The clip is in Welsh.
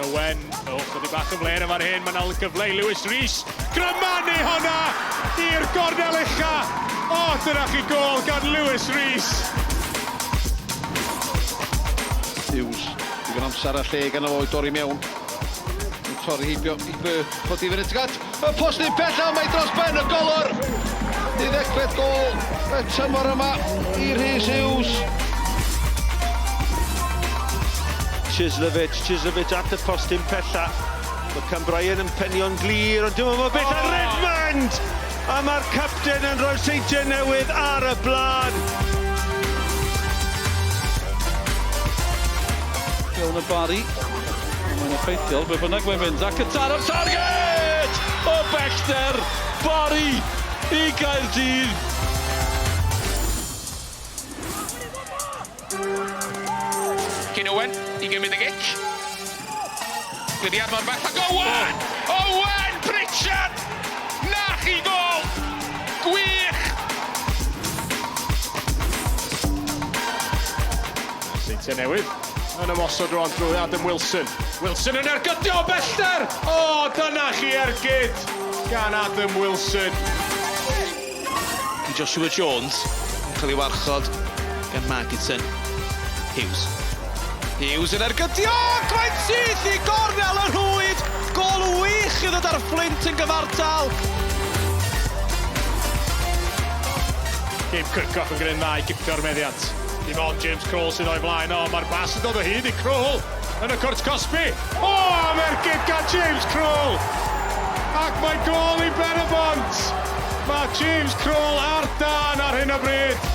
Owen, o, chydig bach yn fler yn fan hyn, mae'n yna gyfle i Lewis Rees. Grymanu hwnna i'r gornel ucha. O, dyna chi gol gan Lewis Rees. Hughes, digon amser a lle gan fo i dorri mewn. Yn torri heibio i Burke, codi fyny tuag at y postyn pella, mae dros ben y golwr. Deuddegfed gol y tymor yma i Rhys Hughes. Chislovich, Chislovich at y postyn pella. Mae Cam Bryan yn penio'n glir, ond dim ond beth ar Redmond! A mae'r capten yn rhoi'r Seintiau Newydd ar y blaen. Fewn y Barry. Mae'n effeithiol, be bynnag mae'n mynd. Ac y taro'r targed! O bellter! Barry i Gaerdydd! Cyn Owen i gymryd y gic. Glydiad mor bell ac Owen! Owen Pritchard! Na chi gol! Gwych! Seintiau Newydd yn ymosod rwan drwy Adam Wilson. Wilson yn ergydio o bellter! O, dyna chi ergyd gan Adam Wilson. I Joshua Jones yn cael ei warchod gan Markinson. Hughes. Hughes yn ergydio! Gwaith syth i gornel y rhwyd! Gol wych i ddod ar Fflint yn gyfartal! Gabe Kirchhoff yn gwneud dda i gipio'r meddiant. Dim ond James Crowell sydd o'i flaen o, mae'r bas yn dod o hyd i Crowell yn y cwrt cosbi. O, am ergyd gan James Crowell! Ac mae gol i Ben y Bont! Mae James Crowell ar dân ar hyn o bryd.